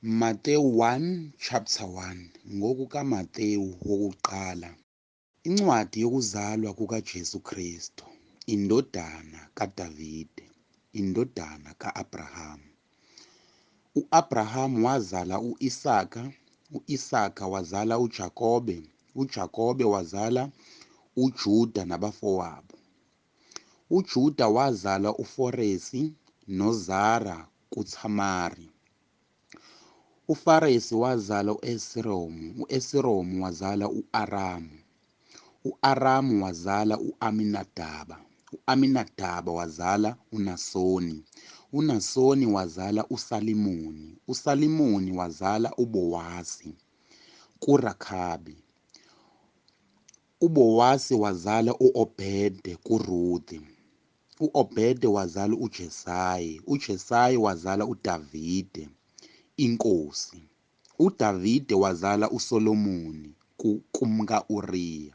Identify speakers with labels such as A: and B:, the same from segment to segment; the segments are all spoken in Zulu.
A: Mateyu 1 chapter 1 ngokukaMateyu wokuqala. Incwadi yokuzalwa kukaJesu Kristu, indodana kaDavide, indodana ka-Abrahamu. U-Abrahamu wazala u-Isaka, u-Isaka wazala uJakobe, uJakobe wazala uJuda nabafowabo. UJuda wazala uForesi noZara kuThamari. UFaresi wazala u-Esiromu, u-Esiromu wazala u-Aramu. U-Aramu wazala u-Aminadaba, u-Aminadaba wazala uNasoni, uNasoni wazala uSalimoni, uSalimoni wazala uBowasi kuRakabi. UBowasi wazala u-Obede kuRuthi. U-Obede wazala uJesayi, uJesayi wazala uDavide inkosi. UDavide wazala uSolomoni kumka-Uriya.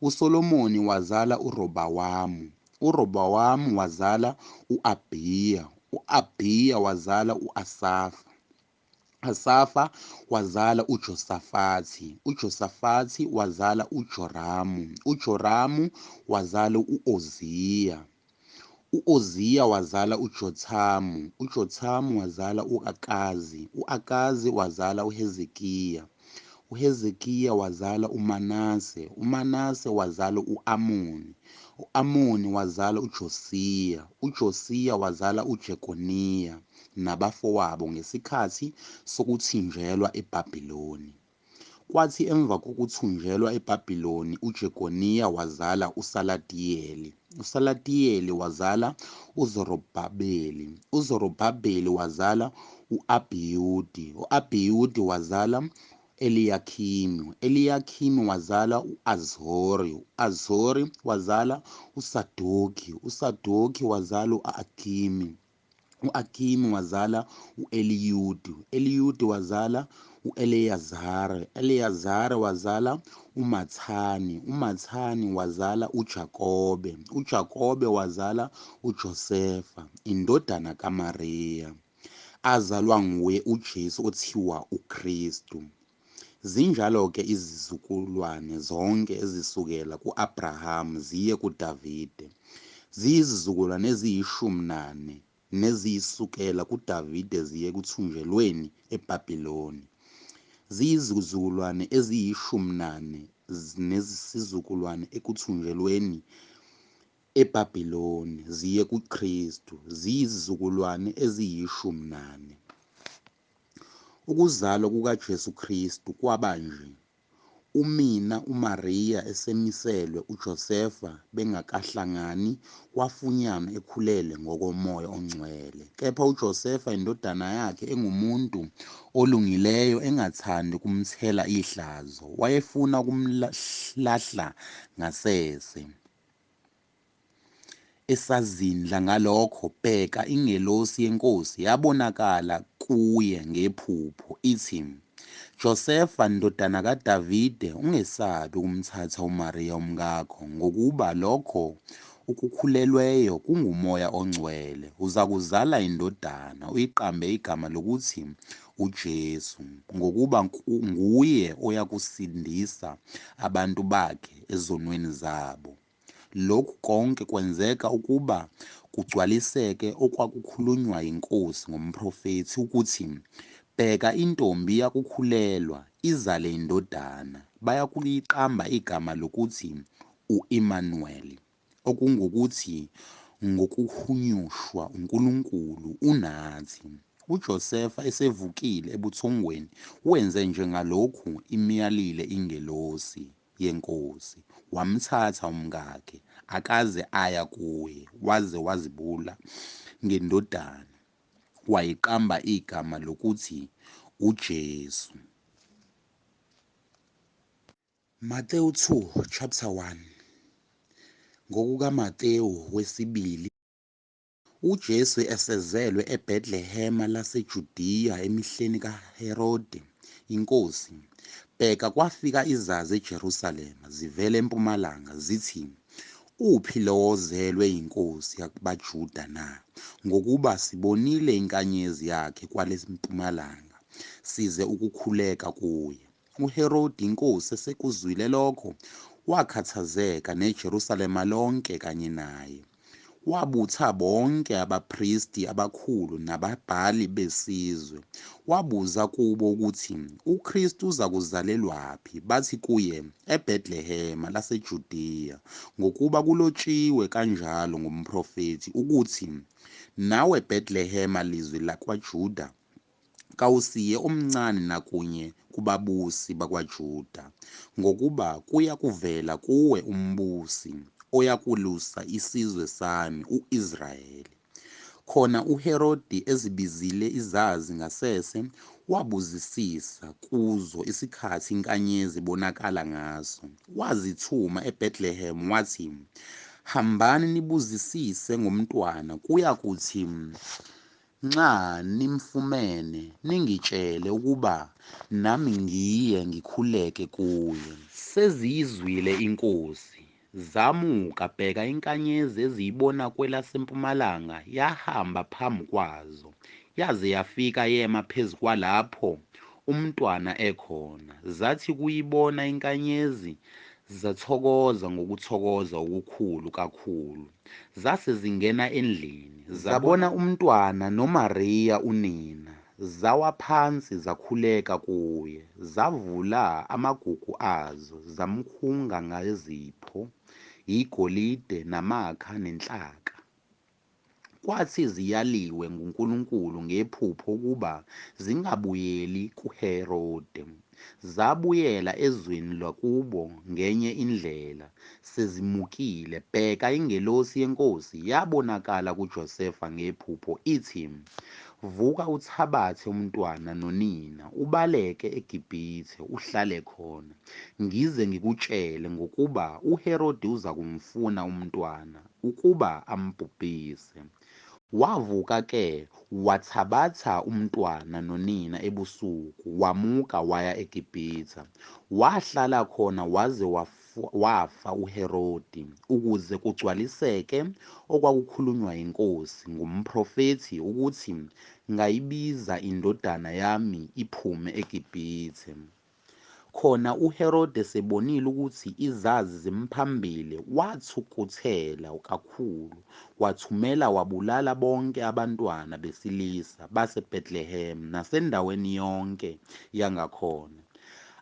A: USolomoni wazala uRobowamu, uRobowamu wazala u-Abhiya, u-Abhiya wazala u-Asafa. Asafa wazala uJosafathi, uJosafathi wazala uJoramu, uJoramu wazala u-Oziya. U-Oziya wazala uJothamu, uJothamu wazala u-Akazi, u-Akazi wazala uHezekiya. UHezekiya wazala uManase, uManase wazala u-Amoni, u-Amoni wazala uJosiya, uJosiya wazala uJekoniya nabafowabo ngesikhathi sokuthinjelwa eBhabhiloni. Kwathi emva kokuthunjelwa eBhabhiloni uJekoniya wazala uSalatiyeli, uSalatiyeli wazala uZerubhabheli, uZerubhabheli wazala u-Abhiyudi, u-Abhiyudi wazala Eliyakimi, Eliyakimi wazala u-Azori, u-Azori wazala uSadoki, uSadoki wazala u-Akimi, u-Akimi wazala u-Eliyudi, Eliyudi wazala u-Eleyazare, Eleyazare wazala uMathani, uMathani wazala uJakobe, uJakobe wazala uJosefa, indodana kaMariya, azalwa nguye uJesu othiwa uKristu. Zinjalo-ke izizukulwane zonke ezisukela ku-Abrahamu ziye kuDavide, ziyizizukulwane eziyishumi nane, neziyisukela kuDavide ziye ekuthunjelweni eBhabhiloni. Ziyizizukulwane eziyishumi nane nesizukulwane ekuthunjelweni eBhabhiloni ziye kuKristu, ziyizizukulwane eziyishumi nane. Ukuzalwa kukaJesu Kristu kwaba nje: Umina uMariya esemiselwe uJosefa bengakahlangani, wafunyanwa ekhulelwe ngokoMoya oNgcwele. Kepha uJosefa indodana yakhe engumuntu olungileyo, engathandi ukumthela ihlazo, wayefuna ukumlahla ngasese. Esazindla ngalokho, bheka, ingelosi yeNkosi yabonakala kuye ngephupho, ithi, Josefa, ndodana kaDavide, ungesabi ukumthatha uMariya umkakho, ngokuba lokho ukukhulelweyo kunguMoya oNgcwele. Uzakuzala indodana, uyiqambe igama lokuthi uJesu, ngokuba nguye oyakusindisa abantu bakhe ezonweni zabo. Lokhu konke kwenzeka ukuba kugcwaliseke okwakukhulunywa yiNkosi ngomprofethi ukuthi, Bheka, intombi iyakukhulelwa, izale indodana, bayakuyiqamba igama lokuthi u-Imanuweli, okungukuthi ngokuhunyushwa uNkulunkulu unathi. UJosefa esevukile ebuthongweni wenze njengalokhu imyalile ingelosi yeNkosi, wamthatha umkakhe, akaze aya kuye, waze wazibula ngendodana, wayiqamba igama lokuthi uJesu. Mateyu 2 chapter 1 ngokukaMateyu wesibili. UJesu esezelwe eBhetlehema laseJudiya emihleni kaHerode inkosi, bheka, kwafika izazi eJerusalema zivela empumalanga, zithi, Uphi lowo ozelwe yinkosi yabaJuda na? Ngokuba sibonile inkanyezi yakhe kwale mpumalanga, size ukukhuleka kuye. UHerodi inkosi esekuzwile lokho, wakhathazeka, neJerusalema lonke kanye naye. Wabutha bonke abapristi abakhulu nababhali besizwe, wabuza kubo ukuthi uKristu uzakuzalelwaphi. Bathi kuye, EBhetlehema laseJudiya, ngokuba kulotshiwe kanjalo ngomprofethi ukuthi, Nawe Bhetlehema lizwe lakwaJuda, kawusiye omncane nakunye kubabusi bakwaJuda, ngokuba kuyakuvela kuwe umbusi oyakwelusa isizwe sami u-Israyeli. Khona uHerodi ezibizile izazi ngasese, wabuzisisa kuzo isikhathi inkanyezi ibonakala ngaso. Wazithuma eBethlehem, wathi, Hambani nibuzisise ngomntwana, kuyakuthi nxa nimfumene, ningitshele ukuba nami ngiye ngikhuleke kuye. Seziyizwile inkosi, zamuka, bheka, inkanyezi eziyibona kwelasempumalanga yahamba phambi kwazo, yaze yafika yema phezu kwalapho umntwana ekhona. Zathi ukuyibona inkanyezi, zathokoza ngokuthokoza okukhulu kakhulu. Zase zingena endlini, zabona umntwana noMariya unina, zawa phansi zakhuleka kuye. Zavula amagugu azo, zamkhunga ngezipho, igolide, namakha, nenhlaka. Kwathi ziyaliwe nguNkulunkulu ngephupho ukuba zingabuyeli kuHerode, zabuyela ezweni lakubo ngenye indlela. Sezimukile, bheka, ingelosi yeNkosi yabonakala kuJosefa ngephupho, ithi, Vuka, uthabathe umntwana nonina, ubaleke eGibhithe, uhlale khona, ngize ngikutshele, ngokuba uHerode uzakumfuna umntwana, ukuba ambhubhise. Wavuka-ke, wathabatha umntwana nonina ebusuku, wamuka waya eGibhithe. Wahlala khona waze wafa uHerodi, ukuze kugcwaliseke okwakukhulunywa yiNkosi ngomprofethi ukuthi, Ngayibiza indodana yami iphume eGibhithe. Khona uHerode esebonile ukuthi izazi zimphambile, wathukuthela kakhulu, wathumela wabulala bonke abantwana besilisa baseBhetlehema nasendaweni yonke yangakhona,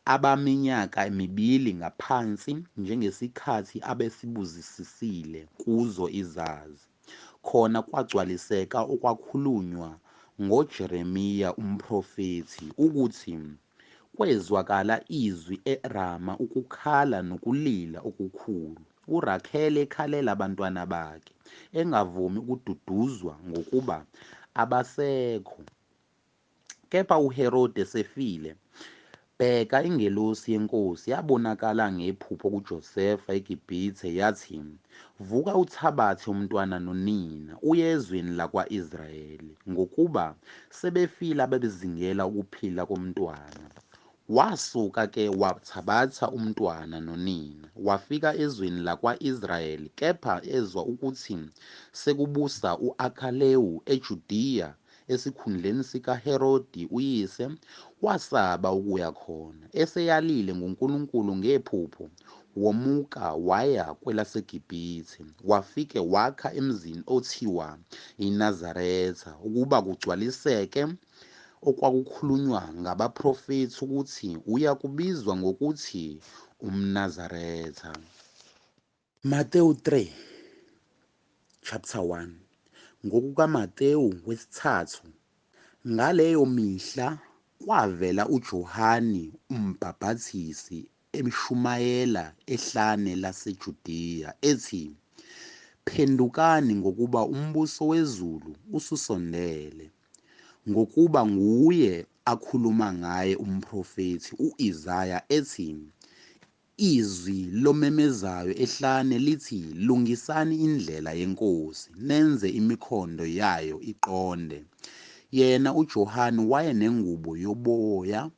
A: abaminyaka mibili ngaphansi, njengesikhathi abesibuzisisile kuzo izazi. Khona kwagcwaliseka okwakhulunywa ngoJeremiya umprofethi, ukuthi, Kwezwakala izwi eRama, ukukhala nokulila okukhulu, uRakheli ekhalela abantwana bakhe, engavumi ukududuzwa, ngokuba abasekho. Kepha uHerode esefile, bheka, ingelosi yeNkosi yabonakala ngephupho kuJosefa eGibhithe, yathi, Vuka uthabathe umntwana nonina, uye ezweni lakwa-Israyeli, ngokuba sebefile ababezingela ukuphila komntwana. Wasuka-ke wathabatha umntwana nonina, wafika ezweni lakwa-Israyeli. Kepha ezwa ukuthi sekubusa u-Akhalewu eJudiya esikhundleni sikaHerodi uyise, wasaba ukuya khona. Eseyalile nguNkulunkulu ngephupho, womuka waya kwelaseGibhithe, wafike wakha emzini othiwa iNazaretha, ukuba kugcwaliseke okwakukhulunywa ngabaprofethi ukuthi uyakubizwa ngokuthi umNazaretha. Mateyu 3, chapter 1. NgokukaMatewu wesithathu, ngaleyo mihla kwavela uJohane uMbhaphathisi eshumayela ehlane laseJudiya, ethi, Phendukani, ngokuba umbuso wezulu ususondele. Ngokuba nguye akhuluma ngaye umprofethi u-Isaya ethi, Izwi lomemezayo ehlane lithi, Lungisani indlela yeNkosi, nenze imikhondo yayo iqonde. Yena uJohane wayenengubo yoboya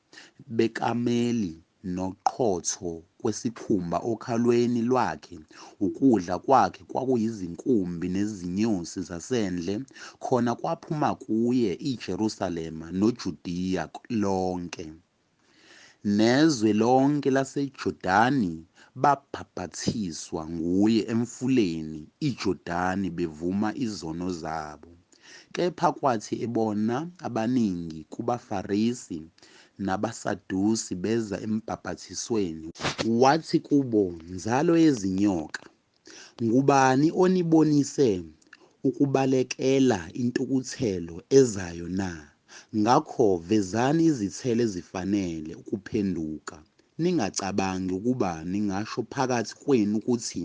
A: bekameli noqhotho kwesikhumba okhalweni lwakhe, ukudla kwakhe kwakuyizinkumbi nezinyosi zasendle. Khona kwaphuma kuye iJerusalema noJudiya lonke, nezwe lonke laseJordani, babhapathiswa nguye emfuleni iJordani bevuma izono zabo. Kepha kwathi ebona abaningi kubaFarisi nabaSadusi beza embhapathisweni, wathi kubo, Nzalo yezinyoka, ngubani onibonise ukubalekela intukuthelo ezayo na? Ngakho vezani izithelo ezifanele ukuphenduka, ningacabangi ukuba ningasho phakathi kwenu ukuthi,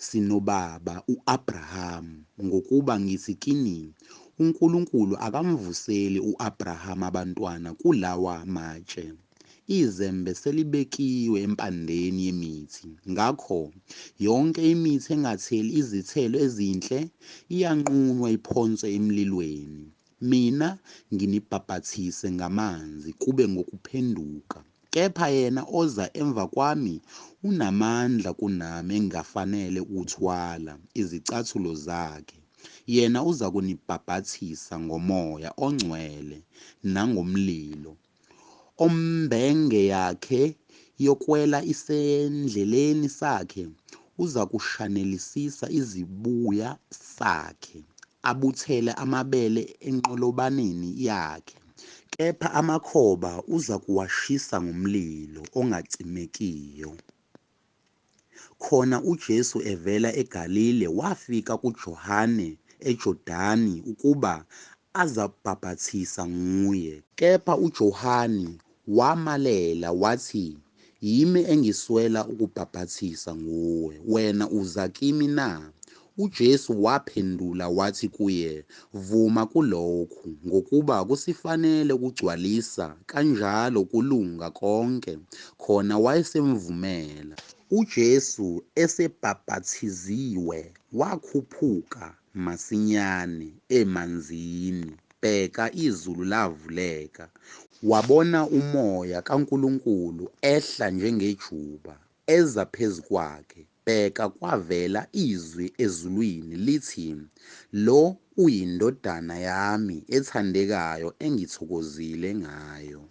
A: Sinobaba u-Abrahamu, ngokuba ngithi kini, uNkulunkulu akamvuseli u-Abrahama abantwana kulawa matshe. Izembe selibekiwe empandeni yemithi, ngakho yonke imithi engatheli izithelo ezinhle iyanqunywa iphonswe emlilweni. Mina nginibhaphathise ngamanzi kube ngokuphenduka, kepha yena oza emva kwami unamandla kunami engingafanele ukuthwala izicathulo zakhe. Yena uzakunibhaphathisa ngoMoya oNgcwele nangomlilo. Ombenge yakhe yokwela isendleleni sakhe, uzakushanelisisa izibuya sakhe, abuthele amabele enqolobaneni yakhe, kepha amakhoba uzakuwashisa ngomlilo ongacimekiyo. Khona uJesu evela eGalile wafika kuJohane eJordani ukuba azabhaphathisa nguye. Kepha uJohane wamalela, wathi, Yimi engiswela ukubhaphathisa nguwe, wena uza kimi na? UJesu waphendula wathi kuye, Vuma kulokhu, ngokuba kusifanele ukugcwalisa kanjalo ukulunga konke. Khona wayesemvumela. UJesu esebhapathiziwe wakhuphuka masinyane emanzini, bheka, izulu lavuleka, wabona uMoya kaNkulunkulu ehla njengejuba, eza phezu kwakhe. Bheka, kwavela izwi ezulwini, lithi, Lo uyiNdodana yami ethandekayo engithokozile ngayo.